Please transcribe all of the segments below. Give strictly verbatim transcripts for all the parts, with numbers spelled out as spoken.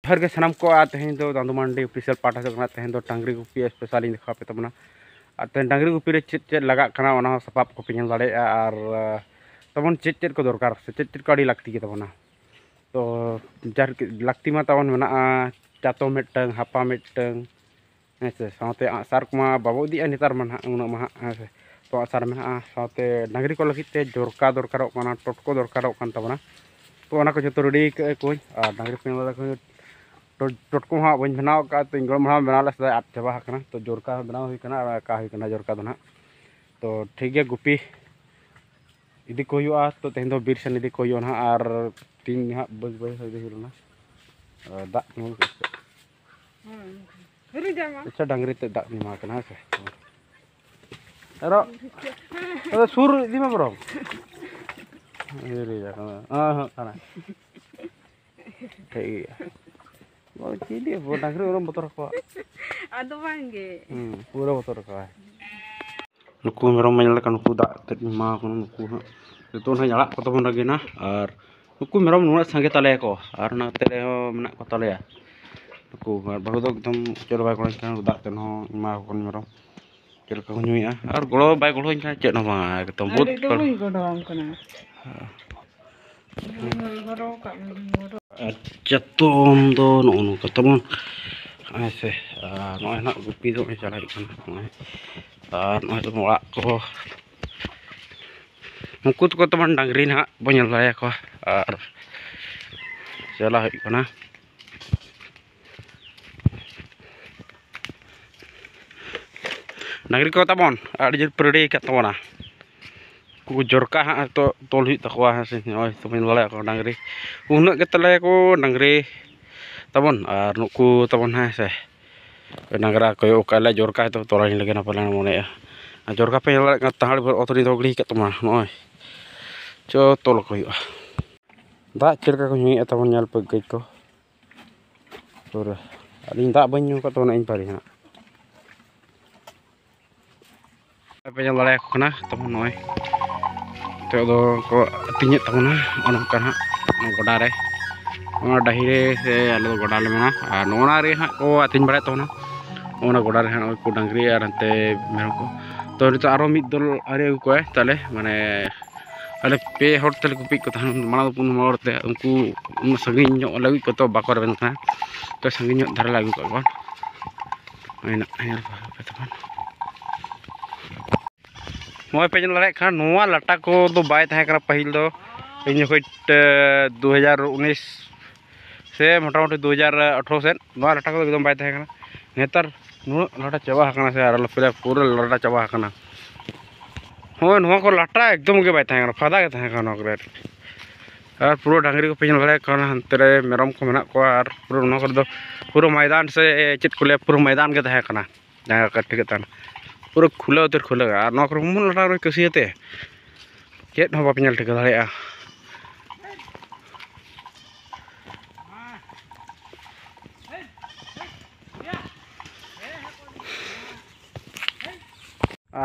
ᱡᱚᱦᱟᱨ ᱜᱮ ᱥᱟᱱᱟᱢ ᱠᱚ᱾ ᱟᱨ ᱛᱮᱦᱮᱧ ᱫᱚ ᱫᱟᱸᱫᱩ ᱢᱟᱱᱰᱤ ᱚᱯᱷᱤᱥᱤᱭᱟᱞ ᱯᱟᱦᱴᱟ ᱥᱮᱫ ᱠᱷᱚᱱᱟᱜ ᱛᱮᱦᱮᱧ ᱫᱚ ᱰᱟᱝᱨᱤ ᱜᱩᱯᱤ ᱥᱯᱮᱥᱟᱞ ᱤᱧ ᱫᱮᱠᱷᱟᱣ ᱟᱯᱮ ᱛᱟᱵᱚᱱᱟ᱾ ᱟᱨ ᱛᱮᱦᱮᱧ ᱰᱟᱝᱨᱤ ᱜᱩᱯᱤ ᱨᱮ ᱪᱮᱫ ᱪᱮᱫ ᱞᱟᱜᱟᱜ ᱠᱟᱱᱟ, ᱚᱱᱟ ᱦᱚᱸ ᱥᱟᱯᱟᱵ ᱠᱚᱯᱮ ᱧᱮᱞ ᱫᱟᱲᱮᱭᱟᱜᱼᱟ᱾ ᱟᱨ, ᱟᱨ ᱛᱟᱵᱚᱱ ᱪᱮᱫ ᱪᱮᱫ ᱠᱚ ᱫᱚᱨᱠᱟᱨ ᱥᱮ ᱪᱮᱫ ᱪᱮᱫ ᱠᱚ ᱟᱹᱰᱤ ᱞᱟᱹᱠᱛᱤ ᱜᱮ ᱛᱟᱵᱚᱱᱟ᱾ ᱛᱚ ᱡᱟᱨ ᱞᱟᱹᱠᱛᱤ ᱢᱟ ᱛᱟᱵᱚᱱ ᱢᱮᱱᱟᱜᱼᱟ, ᱪᱟᱛᱚᱢ ᱢᱤᱫᱴᱟᱝ, ᱦᱟᱯᱟ ᱢᱤᱫᱴᱟᱝ, ᱦᱮᱸ ᱥᱮ, ᱥᱟᱶᱛᱮ ᱟᱸᱜᱼᱥᱟᱨ ᱠᱚᱢᱟ ᱵᱟᱵᱚ ᱤᱫᱤᱭᱮᱫᱼᱟ ᱱᱮᱛᱟᱨ ᱢᱟ ᱱᱟᱦᱟᱜ, ᱩᱱᱟᱹᱜ ᱢᱟ ᱦᱟᱸᱜ, ᱦᱮᱸ ᱥᱮ᱾ ᱛᱚ ᱟᱸᱜᱼᱥᱟᱨ ᱢᱮᱱᱟᱜᱼᱟ, ᱥᱟᱶᱛᱮ ᱰᱟᱝᱨᱤ ᱠᱚ ᱞᱟᱹᱜᱤᱫ ᱛᱮ ᱡᱚᱨᱠᱟ ᱫᱚᱨᱠᱟᱨᱚᱜ ᱠᱟᱱᱟ, ᱴᱚᱴᱠᱚ ᱫᱚᱨᱠᱟᱨᱚᱜ ᱠᱟᱱ ᱛᱟᱵᱚᱱᱟ᱾ ᱛᱚ ᱚᱱᱟ ᱠᱚ ᱡᱚᱛᱚ ᱨᱮᱰᱤ ᱠᱟᱜ ᱟᱠᱚᱧ᱾ ᱟᱨ ᱰᱟᱝᱨᱤ ᱯᱮᱸᱫᱟ ᱫᱚ ᱴᱚᱴ-, ᱴᱚᱴᱠᱚ ᱦᱟᱸᱜ ᱵᱟᱹᱧ ᱵᱮᱱᱟᱣ ᱟᱠᱟᱫᱼᱟ, ᱛᱚ ᱤᱧ ᱜᱚᱲᱚᱢ ᱦᱟᱲᱟᱢ ᱵᱮᱱᱟᱣ ᱞᱮᱫ ᱥᱮᱫᱟᱭ, ᱟᱫ ᱪᱟᱵᱟ ᱟᱠᱟᱱᱟ᱾ ᱛᱚ ᱡᱚᱨᱠᱟ ᱵᱮᱱᱟᱣ ᱦᱩᱭ ᱠᱟᱱᱟ, ᱟᱨ ᱟᱸᱠᱟ ᱦᱩᱭ ᱠᱟᱱᱟ ᱡᱚᱨᱠᱟ ᱫᱚ ᱱᱟᱦᱟᱜ᱾ ᱛᱚ ᱴᱷᱤᱠ ᱜᱮᱭᱟ, ᱜᱩᱯᱤ ᱤᱫᱤ ᱠᱚ ᱦᱩᱭᱩᱜᱼᱟ᱾ ᱛᱚ ᱛᱮᱦᱮᱧ ᱫᱚ ᱵᱤᱨ ᱥᱮᱱ ᱤᱫᱤ ᱠᱚ ᱦᱩᱭᱩᱜᱼᱟ ᱱᱟᱦᱟᱜ᱾ ᱟᱨ ᱛᱤᱦᱤᱧ ᱱᱟᱦᱟᱜ ᱵᱟᱹᱭ ᱵᱟᱹᱭ ᱤᱫᱤ ᱦᱩᱭ ᱞᱮᱱᱟ᱾ ᱟᱨ ᱫᱟᱜ ᱧᱩ ᱦᱩᱭᱩᱜᱼᱟ᱾ ᱦᱩᱸ᱾ ᱦᱤᱨᱤ ᱡᱟᱢᱟ᱾ ᱟᱪᱪᱷᱟ, ᱰᱟᱝᱨᱤ ᱛᱮ ᱫᱟᱜ ᱧᱩ ᱮᱢᱟ ᱠᱟᱱᱟ, ᱦᱮᱸ ᱥᱮ? ᱟᱨᱚ, ᱟᱫᱚ ᱥᱩᱨ ᱤᱫᱤ ᱢᱮ ᱵᱚᱨᱚᱝ᱾ ᱦᱤᱨᱤ ᱡᱟᱢᱟ᱾ ᱦᱮᱸ, ᱦᱮᱸ, ᱠᱟᱱᱟ᱾ ᱴᱷᱤᱠ ᱜᱮᱭᱟ᱾ ᱵᱟᱵᱟ, ᱪᱤᱞᱤ ᱟᱵᱚ ᱰᱟᱝᱨᱤ ᱩᱱᱟᱹᱜ ᱵᱚᱛᱚᱨ ᱟᱠᱚᱣᱟ? ᱟᱫᱚ ᱵᱟᱝ ᱜᱮ᱾ ᱦᱩᱸ, ᱯᱩᱨᱟᱹ ᱵᱚᱛᱚᱨ ᱟᱠᱚᱣᱟᱭ᱾ ᱱᱩᱠᱩ ᱢᱮᱨᱚᱢ ᱢᱟ ᱧᱮᱞ ᱞᱮᱠᱷᱟᱱ ᱱᱩᱠᱩ ᱫᱟᱜ ᱛᱮᱫ ᱮᱢᱟ ᱠᱚ ᱠᱟᱱᱟ᱾ ᱱᱩᱠᱩ ᱦᱟᱸᱜ ᱡᱚᱛᱚ ᱦᱟᱸᱜ ᱟᱲᱟᱜ ᱠᱚ ᱛᱟᱵᱚᱱ ᱞᱟᱹᱜᱤᱫ ᱱᱟ᱾ ᱟᱨ ᱱᱩᱠᱩ ᱢᱮᱨᱚᱢ ᱱᱩᱱᱟᱹᱜ ᱥᱟᱸᱜᱮ ᱛᱟᱞᱮᱭᱟ ᱠᱚ, ᱟᱨ ᱱᱚᱛᱮ ᱨᱮᱦᱚᱸ ᱢᱮᱱᱟᱜ ᱠᱚ ᱛᱟᱞᱮᱭᱟ᱾ ᱱᱩᱠᱩ ᱟᱨ ᱵᱟᱹᱦᱩ ᱫᱚ ᱮᱠᱫᱚᱢ ᱪᱮᱫ ᱦᱚᱸ ᱵᱟᱭ ᱜᱚᱲᱚᱧ ᱠᱟᱱᱟ, ᱫᱟᱜ ᱛᱮᱫ ᱦᱚᱸ ᱮᱢᱟ ᱠᱚ ᱠᱟᱱᱟ ᱢᱮᱨᱚᱢ᱾ ᱪᱮᱫ ᱞᱮᱠᱟ ᱠᱚ ᱧᱩᱭᱮᱫᱼᱟ, ᱟᱨ ᱜᱚᱲᱚ ᱵᱟᱭ ᱜᱚᱲᱚᱧ ᱠᱟᱱᱟ ᱪᱮᱫ ᱦᱚᱸ ᱵᱟᱝ, ᱮᱠᱫᱚᱢ ᱵᱩᱫ ᱟᱹᱰᱤ ᱫᱚ ᱠᱚᱨ-, ᱵᱟᱹᱧ ᱜᱚᱲᱚᱣᱟᱢ ᱠᱟᱱᱟ᱾ ᱦᱮᱸ᱾ ᱜᱚᱲᱚ ᱠᱟᱜ ᱢᱮ, ᱜᱚᱲᱚ᱾ ᱟᱨ ᱪᱟᱛᱚᱢ ᱫᱚ ᱱᱚᱜᱼᱚ ᱱᱚᱝᱠᱟ ᱛᱟᱵᱚᱱ, ᱦᱮᱸ ᱥᱮ᱾ ᱟᱨ ᱱᱚᱜᱼᱚᱭ ᱱᱟᱜ ᱜᱩᱯᱤ ᱫᱚ ᱱᱚᱜᱼᱚᱭ ᱪᱟᱞᱟᱜ ᱦᱩᱭᱩᱜ ᱠᱟᱱᱟ, ᱱᱚᱜᱼᱚᱭ᱾ ᱟᱨ ᱱᱚᱜᱼᱚᱭ ᱛᱟᱵᱚᱱ ᱚᱲᱟᱜ ᱠᱚ, ᱱᱩᱠᱩ ᱛᱟᱠᱚ ᱛᱟᱵᱚᱱ ᱰᱟᱝᱨᱤ ᱱᱟᱦᱟᱜ ᱵᱚᱱ ᱧᱮᱞ ᱫᱟᱲᱮᱭᱟᱠᱚᱣᱟ᱾ ᱟᱨ ᱪᱟᱞᱟᱜ ᱦᱩᱭᱩᱜ ᱠᱟᱱᱟ᱾ ᱰᱟᱝᱨᱤ ᱠᱚ ᱛᱟᱵᱚᱱ ᱟᱹᱰᱤ ᱡᱳᱨ ᱯᱮ ᱨᱮᱰᱤ ᱟᱠᱟᱫ ᱛᱟᱵᱚᱱᱟ᱾ ᱩᱱᱠᱩ ᱡᱚᱨᱠᱟ ᱦᱟᱸᱜ ᱱᱤᱛᱚᱜ ᱛᱚᱞ ᱦᱩᱭᱩᱜ ᱛᱟᱠᱚᱣᱟ, ᱦᱮᱸ ᱥᱮ᱾ ᱱᱚᱜᱼᱚᱭ ᱛᱚᱵᱮ ᱧᱮᱞ ᱫᱟᱲᱮᱭᱟᱜ ᱠᱚ ᱰᱟᱝᱨᱤ, ᱩᱱᱟᱹᱜ ᱜᱮ ᱛᱟᱞᱮ ᱠᱚ ᱰᱟᱝᱨᱤ ᱛᱟᱵᱚᱱ᱾ ᱟᱨ ᱱᱩᱠᱩ ᱛᱟᱵᱚᱱ, ᱦᱮᱸ ᱥᱮ, ᱰᱟᱝᱨᱟ ᱠᱚᱭᱚᱜ ᱟᱠᱟᱫ ᱞᱮ, ᱡᱚᱨᱠᱟ ᱦᱤᱛᱚᱜ ᱛᱚᱞᱟᱧ ᱞᱟᱹᱜᱤᱫ ᱯᱟᱞᱮᱱ ᱢᱚᱱᱮᱭᱟ᱾ ᱟᱨ ᱡᱚᱨᱠᱟ ᱯᱮ ᱧᱮᱞ ᱫᱟᱲᱮᱭᱟᱜ ᱠᱟᱱᱟ, ᱛᱟᱦᱟᱲ ᱵᱷᱳᱨ ᱚᱛ ᱨᱮᱧ ᱫᱚᱦᱚ ᱜᱤᱰᱤ ᱟᱠᱟᱫ ᱛᱟᱢᱟ᱾ ᱱᱚᱜᱼᱚᱭ ᱪᱚ ᱛᱚᱞ ᱠᱚ ᱦᱩᱭᱩᱜᱼᱟ᱾ ᱫᱟᱜ ᱪᱮᱫ ᱞᱮᱠᱟ ᱠᱚ ᱧᱩᱭᱮᱫᱼᱟ ᱛᱟᱵᱚᱱ, ᱧᱮᱞ ᱯᱮ ᱜᱟᱹᱭ ᱠᱚ ᱯᱩᱨᱟᱹ᱾ ᱟᱹᱞᱤᱧ ᱫᱟᱜ ᱵᱟᱹᱧ ᱧᱩ ᱟᱠᱟᱫ ᱛᱟᱵᱚᱱᱟ ᱤᱧ ᱯᱟᱹᱨᱤ ᱦᱟᱸᱜ᱾ ᱯᱮ ᱧᱮᱞ ᱫᱟᱲᱮᱭᱟᱠᱚ ᱠᱟᱱᱟ ᱛᱟᱵᱚᱱ, ᱱᱚᱜᱼᱚᱭ ᱱᱤᱛᱚᱜ ᱫᱚ ᱠᱚ ᱟᱹᱛᱤᱧᱮᱫ ᱛᱟᱵᱚᱱᱟ ᱱᱚᱜᱼᱚ ᱱᱚᱝᱠᱟ ᱦᱟᱸᱜ ᱱᱚᱣᱟ ᱜᱚᱰᱟ ᱨᱮ᱾ ᱚᱱᱟ ᱰᱟᱹᱦᱤ ᱨᱮ ᱥᱮ ᱟᱞᱮ ᱫᱚ ᱜᱚᱰᱟ ᱞᱮ ᱢᱮᱱᱟ, ᱟᱨ ᱱᱚᱜᱼᱚ ᱱᱟ ᱨᱮ ᱦᱟᱸᱜ ᱠᱚ ᱟᱹᱛᱤᱧ ᱵᱟᱲᱟᱭᱮᱫ ᱛᱟᱵᱚᱱᱟ᱾ ᱚᱱᱟ ᱜᱚᱰᱟ ᱨᱮ ᱦᱟᱸᱜ ᱱᱚᱜᱼᱚᱭ ᱠᱚ ᱰᱟᱹᱝᱨᱤ ᱟᱨ ᱦᱟᱱᱛᱮ ᱢᱮᱨᱚᱢ ᱠᱚ᱾ ᱛᱚ, ᱱᱤᱛᱚᱜ ᱟᱨᱚ ᱢᱤᱫ ᱫᱚᱞ ᱟᱹᱣᱨᱤ ᱟᱹᱜᱩ ᱠᱚᱣᱟᱭ ᱛᱟᱦᱞᱮ, ᱢᱟᱱᱮ, ᱟᱞᱮ ᱯᱮ ᱦᱚᱲ ᱛᱮᱞᱮ ᱜᱩᱯᱤᱭᱮᱫ ᱠᱚ ᱛᱟᱦᱮᱸᱫ, ᱢᱟᱲᱟᱝ ᱫᱚ ᱯᱩᱱ ᱦᱚᱲ ᱛᱮ, ᱩᱱᱠᱩ ᱩᱱᱟᱹᱜ ᱥᱟᱺᱜᱤᱧ ᱧᱚᱜ ᱞᱮ ᱟᱹᱜᱩᱭᱮᱫ ᱠᱚᱣᱟ, ᱛᱚ ᱵᱟᱠᱚ ᱨᱮᱵᱮᱱ ᱠᱟᱱᱟ᱾ ᱛᱚ, ᱥᱟᱺᱜᱤᱧ ᱧᱚᱜ ᱫᱷᱟᱨᱟ ᱞᱮ ᱟᱹᱜᱩ ᱠᱟᱜ ᱠᱚᱣᱟ᱾ ᱦᱳᱭ, ᱱᱟᱜ ᱧᱮᱞ ᱯᱮ ᱛᱟᱵᱚᱱ᱾ ᱱᱚᱜᱼᱚᱭ ᱯᱮ ᱧᱮᱞ ᱫᱟᱲᱮᱭᱟᱜ ᱠᱷᱟᱱ, ᱱᱚᱣᱟ ᱞᱟᱴᱟ ᱠᱚᱫᱚ ᱵᱟᱭ ᱛᱟᱦᱮᱸ ᱠᱟᱱᱟ ᱯᱟᱹᱦᱤᱞ ᱫᱚ᱾ ᱤᱧ ᱡᱚᱠᱷᱚᱡ, ᱮ, ᱫᱩ ᱦᱟᱡᱟᱨ ᱩᱱᱤᱥ ᱥᱮ ᱢᱚᱴᱟᱢᱩᱴᱤ ᱫᱩ ᱦᱟᱡᱟᱨ ᱟᱴᱷᱨᱚ ᱥᱮᱫ, ᱱᱚᱣᱟ ᱞᱟᱴᱟ ᱠᱚᱫᱚ ᱮᱠᱫᱚᱢ ᱵᱟᱭ ᱛᱟᱦᱮᱸ ᱠᱟᱱᱟ᱾ ᱱᱮᱛᱟᱨ ᱱᱩᱱᱟᱹᱜ ᱞᱟᱴᱟ ᱪᱟᱵᱟ ᱟᱠᱟᱱᱟ ᱥᱮ, ᱟᱨ ᱟᱞᱚᱯᱮ ᱞᱟᱹᱭᱟ, ᱯᱩᱨᱟᱹ ᱞᱟᱴᱟ ᱪᱟᱵᱟ ᱟᱠᱟᱱᱟ᱾ ᱦᱳᱭ, ᱱᱚᱣᱟ ᱠᱚ ᱞᱟᱴᱟ ᱮᱠᱫᱚᱢ ᱜᱮ ᱵᱟᱭ ᱛᱟᱦᱮᱸ ᱠᱟᱱᱟ, ᱯᱷᱟᱫᱟ ᱜᱮ ᱛᱟᱦᱮᱸ ᱠᱟᱱᱟ ᱱᱚᱣᱟ ᱠᱚᱨᱮ᱾ ᱟᱨ ᱯᱩᱨᱟᱹ ᱰᱟᱝᱨᱤ ᱠᱚᱯᱮ ᱧᱮᱞ ᱫᱟᱲᱮᱭᱟᱜ ᱠᱟᱱᱟ, ᱦᱟᱱᱛᱮ ᱨᱮ ᱢᱮᱨᱚᱢ ᱠᱚ ᱢᱮᱱᱟᱜ ᱠᱚᱣᱟ, ᱟᱨ ᱯᱩᱨᱟᱹ ᱱᱚᱣᱟ ᱠᱚᱨᱮ ᱫᱚ ᱯᱩᱨᱟᱹ ᱢᱚᱭᱫᱟᱱ ᱥᱮ ᱪᱮᱫ ᱠᱚ ᱞᱟᱹᱭᱟ, ᱯᱩᱨᱟᱹ ᱢᱚᱭᱫᱟᱱ ᱜᱮ ᱛᱟᱦᱮᱸ ᱠᱟᱱᱟ᱾ ᱡᱟᱦᱟᱸ ᱞᱮᱠᱟ ᱴᱷᱤᱠᱟᱹᱜ ᱠᱟᱱ, ᱯᱩᱨᱟᱹ ᱠᱷᱩᱞᱟᱹᱣ ᱩᱛᱟᱹᱨ ᱠᱷᱩᱞᱟᱹᱣ᱾ ᱟᱨ ᱱᱚᱣᱟ ᱠᱚᱨᱮ ᱩᱢᱩᱞ ᱞᱟᱴᱟ ᱨᱮ ᱠᱟᱹᱥᱤᱭᱟᱹᱛᱮ ᱪᱮᱫ ᱦᱚᱸ ᱵᱟᱯᱮ ᱧᱮᱞ ᱴᱷᱤᱠᱟᱹ ᱫᱟᱲᱮᱭᱟᱜᱼᱟ᱾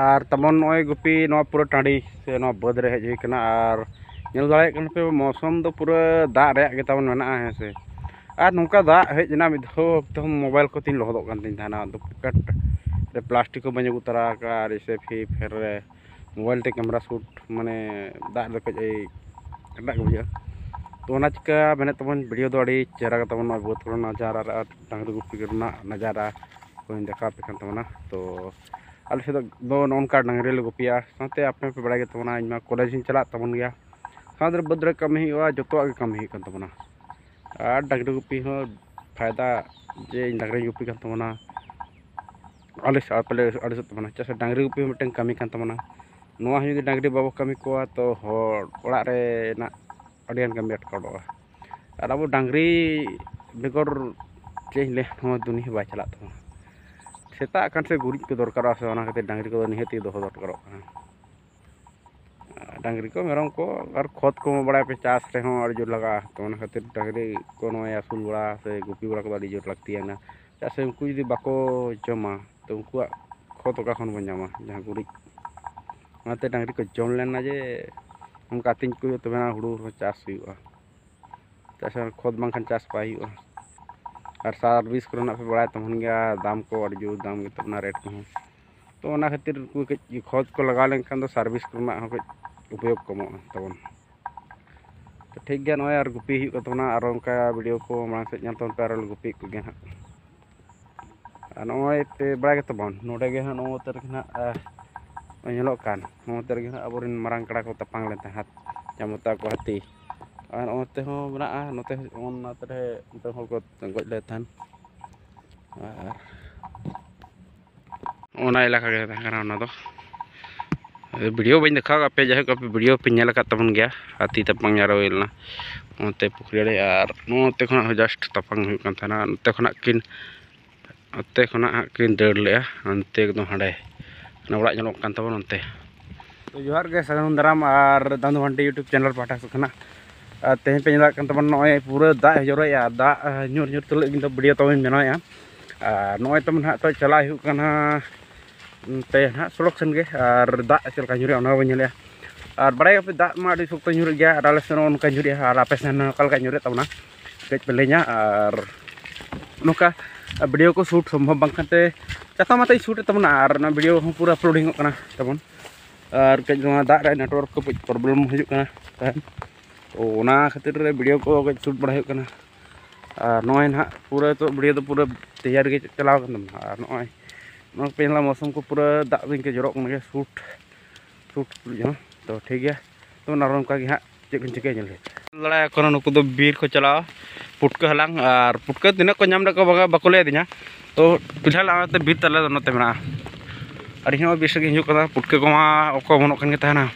ᱟᱨ ᱛᱟᱵᱚᱱ ᱱᱚᱜᱼᱚᱭ ᱜᱩᱯᱤ, ᱱᱚᱣᱟ ᱯᱩᱨᱟᱹ ᱴᱟᱺᱰᱤ ᱥᱮ ᱱᱚᱣᱟ ᱵᱟᱹᱫᱽ ᱨᱮ ᱦᱮᱡ ᱦᱩᱭ ᱠᱟᱱᱟ᱾ ᱟᱨ ᱧᱮᱞ ᱫᱟᱲᱮᱭᱟᱜ ᱠᱟᱱᱟ ᱯᱮ, ᱢᱳᱥᱚᱢ ᱫᱚ ᱯᱩᱨᱟᱹ ᱫᱟᱜ ᱨᱮᱭᱟᱜ ᱜᱮ ᱛᱟᱵᱚᱱ ᱢᱮᱱᱟᱜᱼᱟ, ᱦᱮᱸ ᱥᱮ᱾ ᱟᱨ ᱱᱚᱝᱠᱟ ᱫᱟᱜ ᱦᱮᱡ ᱮᱱᱟ, ᱢᱤᱫ ᱫᱷᱟᱣ ᱮᱠᱫᱚᱢ ᱢᱳᱵᱟᱭᱤᱞ ᱠᱚ ᱛᱤᱧ ᱞᱚᱦᱚᱫᱚᱜ ᱠᱟᱱ ᱛᱤᱧ ᱛᱟᱦᱮᱱᱟ᱾ ᱟᱫᱚ ᱯᱚᱠᱮᱴ ᱨᱮ ᱯᱞᱟᱥᱴᱤᱠ ᱦᱚᱸ ᱵᱟᱹᱧ ᱟᱹᱜᱩ ᱛᱚᱨᱟ ᱟᱠᱟᱫᱼᱟ, ᱟᱨ ᱮᱭᱥᱮ ᱯᱷᱨᱤ ᱯᱷᱟᱭᱟᱨ ᱨᱮ ᱢᱳᱵᱟᱭᱤᱞ ᱛᱮ ᱠᱮᱢᱮᱨᱟ ᱥᱩᱴ, ᱢᱟᱱᱮ, ᱫᱟᱜ ᱨᱮᱫᱚ ᱠᱟᱹᱡ ᱮᱴᱟᱜ ᱜᱮ ᱵᱩᱡᱷᱟᱹᱜᱼᱟ᱾ ᱛᱚ, ᱚᱱᱟ ᱪᱤᱠᱟᱹ ᱢᱮᱱᱮᱫ ᱛᱟᱵᱚᱱ, ᱵᱷᱤᱰᱤᱭᱳ ᱫᱚ ᱟᱹᱰᱤ ᱪᱮᱦᱨᱟ ᱜᱮ ᱛᱟᱵᱚᱱ, ᱱᱚᱣᱟ ᱵᱟᱹᱫᱽ ᱠᱚᱨᱮᱱᱟᱜ ᱱᱟᱡᱟᱨᱟ ᱟᱨ ᱰᱟᱝᱨᱤ ᱜᱩᱯᱤ ᱠᱚᱨᱮᱱᱟᱜ ᱱᱟᱡᱟᱨᱟ ᱠᱚᱧ ᱫᱮᱠᱷᱟᱣ ᱟᱯᱮ ᱠᱟᱱ ᱛᱟᱵᱚᱱᱟ᱾ ᱛᱚ, ᱟᱞᱮ ᱥᱮᱫ ᱫᱚ ᱱᱚᱜᱼᱚ ᱱᱚᱝᱠᱟ ᱰᱟᱝᱨᱤ ᱞᱮ ᱜᱩᱯᱤᱭᱟ᱾ ᱥᱟᱶᱛᱮ ᱟᱯᱮ ᱦᱚᱸᱯᱮ ᱵᱟᱲᱟᱭ ᱜᱮ ᱛᱟᱵᱚᱱᱟ, ᱤᱧ ᱢᱟ ᱠᱚᱞᱮᱡᱽ ᱤᱧ ᱪᱟᱞᱟᱜ ᱛᱟᱵᱚᱱ ᱜᱮᱭᱟ, ᱥᱟᱶᱛᱮ ᱵᱟᱹᱫᱽ ᱨᱮ ᱠᱟᱹᱢᱤ ᱦᱩᱭᱩᱜᱼᱟ, ᱡᱚᱛᱚᱣᱟᱜ ᱜᱮ ᱠᱟᱹᱢᱤ ᱦᱩᱭᱩᱜ ᱠᱟᱱ ᱛᱟᱵᱚᱱᱟ᱾ ᱟᱨ ᱰᱟᱝᱨᱤ ᱜᱩᱯᱤ ᱦᱚᱸ ᱯᱷᱟᱭᱫᱟ, ᱡᱮ ᱤᱧ ᱰᱟᱝᱨᱤᱧ ᱜᱩᱯᱤ ᱠᱟᱱ ᱛᱟᱵᱚᱱᱟ, ᱟᱞᱮ ᱥᱮᱫ ᱟᱯᱮ ᱞᱮ ᱟᱹᱲᱤᱥᱚᱜ ᱛᱟᱵᱚᱱᱟ, ᱪᱮᱫᱟᱜ ᱥᱮ ᱰᱟᱝᱨᱤ ᱜᱩᱯᱤ ᱦᱚᱸ ᱢᱤᱫᱴᱮᱱ ᱠᱟᱹᱢᱤ ᱠᱟᱱ ᱛᱟᱵᱚᱱᱟ᱾ ᱱᱚᱣᱟ ᱦᱚᱸ ᱡᱩᱫᱤ ᱰᱟᱝᱨᱤ ᱵᱟᱵᱚ ᱠᱟᱹᱢᱤ ᱠᱚᱣᱟ, ᱛᱚ ᱦᱚᱲ ᱚᱲᱟᱜ ᱨᱮᱱᱟᱜ ᱟᱹᱰᱤᱜᱟᱱ ᱠᱟᱹᱢᱤ ᱟᱴᱠᱟᱣᱚᱜᱼᱟ᱾ ᱟᱨ ᱟᱵᱚ ᱰᱟᱝᱨᱤ ᱵᱮᱜᱚᱨ, ᱪᱮᱫ ᱤᱧ ᱞᱟᱹᱭᱟ, ᱱᱚᱣᱟ ᱫᱩᱱᱤᱭᱟᱹ ᱵᱟᱭ ᱪᱟᱞᱟᱜ ᱛᱟᱵᱚᱱᱟ᱾ ᱥᱮᱛᱟᱜ ᱟᱠᱟᱱ ᱥᱮ ᱜᱩᱨᱤᱡ ᱠᱚ ᱫᱚᱨᱠᱟᱨᱚᱜᱼᱟ, ᱥᱮ ᱚᱱᱟ ᱠᱷᱟᱹᱛᱤᱨ ᱰᱟᱝᱨᱤ ᱠᱚᱫᱚ ᱱᱤᱦᱟᱹᱛ ᱜᱮ ᱫᱚᱦᱚ ᱫᱚᱨᱠᱟᱨᱚᱜ ᱠᱟᱱᱟ᱾ ᱰᱟᱝᱨᱤ ᱠᱚ, ᱢᱮᱨᱚᱢ ᱠᱚ, ᱟᱨ ᱠᱷᱚᱛ ᱠᱚ ᱵᱟᱲᱟᱭ ᱯᱮ, ᱪᱟᱥ ᱨᱮᱦᱚᱸ ᱟᱹᱰᱤ ᱡᱳᱨ ᱞᱟᱜᱟᱜᱼᱟ᱾ ᱛᱚ, ᱚᱱᱟ ᱠᱷᱟᱹᱛᱤᱨ ᱰᱟᱝᱨᱤ ᱠᱚ ᱱᱚᱜᱼᱚᱭ ᱟᱹᱥᱩᱞ ᱵᱟᱲᱟ ᱥᱮ ᱜᱩᱯᱤ ᱵᱟᱲᱟ ᱠᱚᱫᱚ ᱟᱹᱰᱤ ᱡᱳᱨ ᱞᱟᱹᱠᱛᱤᱭᱟᱱᱟ᱾ ᱪᱮᱫᱟᱜ ᱥᱮ ᱩᱱᱠᱩ ᱡᱩᱫᱤ ᱵᱟᱠᱚ ᱡᱚᱢᱟ, ᱛᱚ ᱩᱱᱠᱩᱣᱟᱜ ᱠᱷᱚᱛ ᱚᱠᱟ ᱠᱷᱚᱱ ᱵᱚᱱ ᱧᱟᱢᱟ, ᱡᱟᱦᱟᱸ ᱜᱩᱨᱤᱡ? ᱚᱱᱟᱛᱮ ᱰᱟᱝᱨᱤ ᱠᱚ ᱡᱚᱢ ᱞᱮᱱᱟ ᱡᱮ, ᱚᱱᱠᱟ ᱟᱹᱛᱤᱧ ᱠᱚ ᱦᱩᱭᱩᱜᱼᱟ, ᱛᱚᱵᱮᱱᱟ ᱦᱩᱲᱩ ᱦᱚᱸ ᱪᱟᱥ ᱦᱩᱭᱩᱜᱼᱟ᱾ ᱛᱚ, ᱪᱟᱥ ᱠᱷᱚᱛ ᱵᱟᱝᱠᱷᱟᱱ ᱪᱟᱥ ᱵᱟᱭ ᱦᱩᱭᱩᱜᱼᱟ᱾ ᱟᱨ ᱥᱟᱨ ᱵᱤᱥ ᱠᱚᱨᱮᱱᱟᱜ ᱯᱮ ᱵᱟᱲᱟᱭ ᱛᱟᱵᱚᱱ ᱜᱮᱭᱟ, ᱫᱟᱢ ᱠᱚ ᱟᱹᱰᱤ ᱡᱳᱨ ᱫᱟᱢ ᱜᱮᱛᱟ ᱵᱚᱱᱟ, ᱨᱮᱴ ᱠᱚᱦᱚᱸ᱾ ᱛᱚ ᱚᱱᱟ ᱠᱷᱟᱹᱛᱤᱨ ᱩᱱᱠᱩ ᱠᱟᱹᱡ ᱠᱷᱚᱛ ᱠᱚ ᱞᱟᱜᱟᱣ ᱞᱮᱱᱠᱷᱟᱱ ᱫᱚ ᱥᱟᱨ ᱵᱤᱥ ᱠᱚᱨᱮᱱᱟᱜ ᱦᱚᱸ ᱠᱟᱹᱡ ᱩᱯᱚᱭᱳᱜᱽ ᱠᱚᱢᱚᱜᱼᱟ ᱛᱟᱵᱚᱱ᱾ ᱛᱚ ᱴᱷᱤᱠ ᱜᱮᱭᱟ, ᱱᱚᱜᱼᱚᱭ ᱟᱨ ᱜᱩᱯᱤ ᱦᱩᱭᱩᱜ ᱠᱟᱱ ᱛᱟᱵᱚᱱᱟ, ᱟᱨᱚ ᱚᱱᱠᱟ ᱵᱷᱤᱰᱤᱭᱳ ᱠᱚ ᱢᱟᱲᱟᱝ ᱥᱮᱫ ᱧᱮᱞ ᱛᱟᱵᱚᱱ ᱯᱮ, ᱟᱨᱚ ᱞᱮ ᱜᱩᱯᱤᱭᱮᱫ ᱠᱚᱜᱮᱭᱟ ᱦᱟᱸᱜ᱾ ᱟᱨ ᱱᱚᱜᱼᱚᱭ ᱯᱮ ᱵᱟᱲᱟᱭ ᱜᱮᱛᱟ ᱵᱚᱱ, ᱱᱚᱰᱮ ᱜᱮ ᱦᱟᱸᱜ ᱱᱚᱜᱼᱚ ᱱᱚᱛᱮ ᱨᱮᱜᱮ ᱦᱟᱸᱜ, ᱟᱨ ᱱᱚᱜᱼᱚᱭ ᱧᱮᱞᱚᱜ ᱠᱟᱱ, ᱱᱚᱜᱼᱚ ᱱᱚᱛᱮ ᱨᱮᱜᱮ ᱦᱟᱸᱜ ᱟᱵᱚᱨᱮᱱ ᱢᱟᱨᱟᱝ ᱠᱟᱲᱟ ᱠᱚ ᱛᱟᱯᱟᱢ ᱞᱮᱱ ᱛᱟᱦᱮᱸᱫ, ᱡᱟᱢᱚᱛᱟ ᱠᱚ ᱦᱟᱹᱛᱤ᱾ ᱟᱨ ᱱᱚᱜᱼᱚ ᱱᱚᱛᱮ ᱦᱚᱸ ᱢᱮᱱᱟᱜᱼᱟ, ᱱᱚᱛᱮ ᱦᱚᱸ ᱚᱱᱟ ᱛᱮᱨᱮ ᱱᱚᱛᱮ ᱦᱚᱲ ᱠᱚ ᱜᱚᱡ ᱞᱮᱫ ᱛᱟᱦᱮᱸᱫ᱾ ᱟᱨ ᱚᱱᱟ ᱮᱞᱟᱠᱟ ᱜᱮ ᱛᱟᱦᱮᱸ ᱠᱟᱱᱟ ᱚᱱᱟ ᱫᱚ᱾ ᱵᱷᱤᱰᱤᱭᱳ ᱵᱟᱹᱧ ᱫᱮᱠᱷᱟᱣ ᱠᱟᱜ ᱯᱮᱭᱟ, ᱡᱟᱭᱦᱳᱠ ᱟᱯᱮ ᱵᱷᱤᱰᱤᱭᱳ ᱯᱮ ᱧᱮᱞ ᱟᱠᱟᱫ ᱛᱟᱵᱚᱱ ᱜᱮᱭᱟ, ᱦᱟᱹᱛᱤ ᱛᱟᱯᱟᱢ ᱡᱟᱣᱨᱟ ᱦᱩᱭ ᱞᱮᱱᱟ ᱱᱚᱛᱮ ᱯᱩᱠᱷᱨᱤ ᱟᱲᱮ, ᱟᱨ ᱱᱚᱛᱮ ᱠᱷᱚᱱᱟᱜ ᱦᱚᱸ ᱡᱟᱥᱴ ᱛᱟᱯᱟᱢ ᱦᱩᱭᱩᱜ ᱠᱟᱱ ᱛᱟᱦᱮᱱᱟ, ᱱᱚᱛᱮ ᱠᱷᱚᱱᱟᱜ ᱠᱤᱱ ᱱᱚᱛᱮ ᱠᱷᱚᱱᱟᱜ ᱦᱟᱸᱜ ᱠᱤᱱ ᱫᱟᱹᱲ ᱞᱮᱜᱼᱟ, ᱦᱟᱱᱛᱮ ᱮᱠᱫᱚᱢ ᱦᱟᱸᱰᱮ ᱚᱱᱟ ᱚᱲᱟᱜ ᱧᱮᱞᱚᱜ ᱠᱟᱱ ᱛᱟᱵᱚᱱᱟ ᱚᱱᱛᱮ᱾ ᱛᱚ ᱡᱚᱦᱟᱨ ᱜᱮ, ᱥᱟᱹᱜᱩᱱ ᱫᱟᱨᱟᱢ ᱟᱨ ᱫᱟᱱᱫᱩ ᱵᱷᱟᱱᱴᱤ YouTube ᱪᱮᱱᱮᱞ ᱯᱟᱦᱴᱟ ᱥᱮᱫ ᱠᱷᱚᱱᱟᱜ᱾ ᱟᱨ ᱛᱮᱦᱮᱧ ᱯᱮ ᱧᱮᱞ ᱫᱟᱲᱮᱭᱟᱜ ᱠᱟᱱ ᱛᱟᱵᱚᱱᱟ, ᱱᱚᱜᱼᱚᱭ ᱯᱩᱨᱟᱹ ᱫᱟᱜ ᱮ ᱡᱚᱨᱚᱭᱮᱜᱼᱟ, ᱫᱟᱜ ᱧᱩᱨ ᱧᱩᱨ ᱛᱩᱞᱩᱡ ᱠᱤᱱᱛᱩ ᱵᱷᱤᱰᱤᱭᱳ ᱛᱟᱵᱚᱱ ᱵᱮᱱᱟᱣᱮᱜᱼᱟ᱾ ᱟᱨ ᱱᱚᱜᱼᱚᱭ ᱛᱟᱵᱚᱱ ᱦᱟᱸᱜ ᱛᱚ ᱪᱟᱞᱟᱜ ᱦᱩᱭᱩᱜ ᱠᱟᱱᱟ ᱱᱚᱛᱮ ᱦᱟᱸᱜ ᱥᱚᱲᱚᱠ ᱥᱮᱱ ᱜᱮ, ᱟᱨ ᱫᱟᱜ ᱪᱮᱫ ᱞᱮᱠᱟ ᱧᱩᱨᱮᱜᱼᱟ ᱚᱱᱟ ᱦᱚᱸᱵᱚᱱ ᱧᱮᱞᱮᱜᱼᱟ᱾ ᱟᱨ ᱵᱟᱲᱟᱭ ᱜᱮᱭᱟᱯᱮ ᱫᱟᱜ ᱢᱟ ᱟᱹᱰᱤ ᱥᱚᱠᱛᱚ ᱧᱩᱨᱩᱜ ᱜᱮᱭᱟ, ᱟᱨ ᱟᱞᱮ ᱥᱮᱱ ᱦᱚᱸ ᱚᱱᱠᱟ ᱧᱩᱨᱮᱜᱼᱟ, ᱟᱨ ᱟᱯᱮ ᱥᱮᱱ ᱦᱚᱸ ᱚᱠᱟ ᱞᱮᱠᱟ ᱧᱩᱨᱮᱜ ᱛᱟᱵᱚᱱᱟ ᱠᱟᱹᱡ ᱯᱮ ᱞᱟᱹᱭ ᱧᱟ᱾ ᱟᱨ ᱱᱚᱝᱠᱟ ᱵᱷᱤᱰᱤᱭᱳ ᱠᱚ ᱥᱩᱴ ᱥᱚᱢᱵᱷᱚᱵ ᱵᱟᱝ ᱠᱟᱱᱛᱮ ᱪᱟᱛᱚᱢ ᱟᱛᱮᱧ ᱥᱩᱴᱮᱫ ᱛᱟᱵᱚᱱᱟ, ᱟᱨ ᱚᱱᱟ ᱵᱷᱤᱰᱤᱭᱳ ᱦᱚᱸ ᱯᱩᱨᱟᱹ ᱟᱯᱞᱳᱰᱤᱝᱚᱜ ᱠᱟᱱᱟ ᱛᱟᱵᱚᱱ᱾ ᱟᱨ ᱠᱟᱹᱡ ᱱᱚᱣᱟ ᱫᱟᱜ ᱨᱮ ᱱᱮᱴᱣᱟᱨᱠ ᱠᱚ ᱠᱟᱹᱡ ᱯᱨᱚᱵᱞᱮᱢ ᱦᱩᱭᱩᱜ ᱠᱟᱱᱟ ᱛᱟᱦᱮᱸᱫ, ᱛᱚ ᱚᱱᱟ ᱠᱷᱟᱹᱛᱤᱨ ᱨᱮ ᱵᱷᱤᱰᱤᱭᱳ ᱠᱚ ᱠᱟᱹᱡ ᱥᱩᱴ ᱵᱟᱲᱟ ᱦᱩᱭᱩᱜ ᱠᱟᱱᱟ᱾ ᱟᱨ ᱱᱚᱜᱼᱚᱭ ᱱᱟᱦᱟᱜ ᱯᱩᱨᱟᱹ ᱱᱤᱛᱚᱜ ᱵᱷᱤᱰᱤᱭᱳ ᱫᱚ ᱯᱩᱨᱟᱹ ᱛᱮᱭᱟᱨ ᱜᱮ ᱪᱟᱞᱟᱣ ᱠᱟᱱ ᱛᱟᱵᱚᱱᱟ᱾ ᱟᱨ ᱱᱚᱜᱼᱚᱭ ᱱᱚᱣᱟ ᱯᱮ ᱧᱮᱞᱟ ᱢᱳᱥᱩᱢ ᱠᱚ ᱯᱩᱨᱟᱹ ᱫᱟᱜ ᱫᱤᱱ ᱜᱮ ᱡᱚᱨᱚᱜ ᱠᱟᱱᱟ ᱜᱮ, ᱥᱩᱴ ᱥᱩᱴ ᱛᱩᱞᱩᱡ ᱦᱚᱸ᱾ ᱛᱚ ᱴᱷᱤᱠ ᱜᱮᱭᱟ, ᱛᱚ ᱟᱨᱚ ᱚᱱᱠᱟ ᱜᱮ ᱦᱟᱸᱜ ᱪᱮᱫ ᱠᱚᱧ ᱪᱤᱠᱟᱹᱭᱟ ᱧᱮᱞ ᱦᱩᱭᱩᱜᱼᱟ᱾ ᱫᱟᱲᱮᱭᱟᱜ ᱠᱟᱱᱟ, ᱱᱩᱠᱩ ᱫᱚ ᱵᱤᱨ ᱠᱚ ᱪᱟᱞᱟᱣ ᱯᱩᱴᱠᱟᱹ ᱦᱟᱞᱟᱝ, ᱟᱨ ᱯᱩᱴᱠᱟᱹ ᱛᱤᱱᱟᱹᱜ ᱠᱚ ᱧᱟᱢ ᱞᱮᱫ ᱠᱚᱣᱟ ᱵᱟᱝᱟ ᱵᱟᱠᱚ ᱞᱟᱹᱭ ᱟᱹᱫᱤᱧᱟ᱾ ᱛᱚ ᱯᱷᱤᱞᱦᱟᱞ ᱱᱚᱛᱮ ᱵᱤᱨ ᱛᱟᱞᱮ ᱫᱚ ᱱᱚᱛᱮ ᱢᱮᱱᱟᱜᱼᱟ, ᱟᱨ ᱤᱧ ᱦᱚᱸ ᱵᱤᱨ ᱥᱮᱫ ᱜᱮᱧ ᱦᱤᱡᱩᱜ ᱠᱟᱱᱟ, ᱯᱩᱴᱠᱟᱹ ᱠᱚᱢᱟ ᱚᱠᱚ ᱚᱢᱚᱱᱚᱜ ᱠᱟᱱ ᱜᱮ ᱛᱟᱦᱮᱱᱟ᱾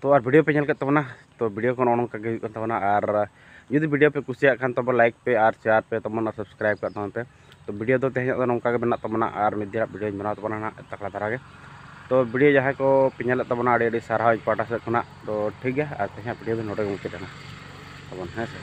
ᱛᱚ ᱟᱨ ᱵᱷᱤᱰᱤᱭᱳ ᱯᱮ ᱧᱮᱞ ᱠᱮᱫ ᱛᱟᱵᱚᱱᱟ, ᱛᱚ ᱵᱷᱤᱰᱤᱭᱳ ᱠᱚ ᱱᱚᱜᱼᱚ ᱱᱚᱝᱠᱟ ᱜᱮ ᱦᱩᱭᱩᱜ ᱠᱟᱱ ᱛᱟᱵᱚᱱᱟ᱾ ᱟᱨ ᱡᱩᱫᱤ ᱵᱷᱤᱰᱤᱭᱳ ᱯᱮ ᱠᱩᱥᱤᱭᱟᱜ ᱠᱷᱟᱱ ᱛᱚᱵᱮ ᱞᱟᱭᱤᱠ ᱯᱮ ᱟᱨ ᱥᱮᱭᱟᱨ ᱯᱮ ᱛᱟᱵᱚᱱ ᱟᱨ ᱥᱟᱵᱥᱠᱨᱟᱭᱤᱵᱽ ᱠᱟᱜ ᱛᱟᱵᱚᱱ ᱯᱮ᱾ ᱛᱚ ᱵᱷᱤᱰᱤᱭᱳ ᱫᱚ ᱛᱮᱦᱮᱧᱟᱜ ᱫᱚ ᱱᱚᱝᱠᱟ ᱜᱮ ᱢᱮᱱᱟᱜ ᱛᱟᱵᱚᱱᱟ, ᱟᱨ ᱢᱤᱫ ᱫᱤᱱ ᱦᱟᱸᱜ ᱵᱷᱤᱰᱤᱭᱳᱧ ᱵᱮᱱᱟᱣ ᱛᱟᱵᱚᱱᱟ ᱦᱟᱸᱜ ᱛᱟᱠᱲᱟ ᱫᱷᱟᱨᱟ ᱜᱮ᱾ ᱛᱚ ᱵᱷᱤᱰᱤᱭᱳ ᱡᱟᱦᱟᱸᱭ ᱠᱚ ᱯᱮ ᱧᱮᱞᱮᱫ ᱛᱟᱵᱚᱱᱟ, ᱟᱹᱰᱤ ᱟᱹᱰᱤ ᱥᱟᱨᱦᱟᱣ ᱤᱧ ᱯᱟᱦᱴᱟ ᱥᱮᱫ ᱠᱷᱚᱱᱟᱜ᱾ ᱛᱚ ᱴᱷᱤᱠ ᱜᱮᱭᱟ, ᱟᱨ ᱛᱮᱦᱮᱧᱟᱜ ᱵᱷᱤᱰᱤᱭᱳ ᱫᱚ ᱱᱚᱰᱮ ᱜᱮ ᱢᱩᱪᱟᱹᱫ ᱮᱱᱟ ᱛᱟᱵᱚᱱ, ᱦᱮᱸ ᱥᱮ᱾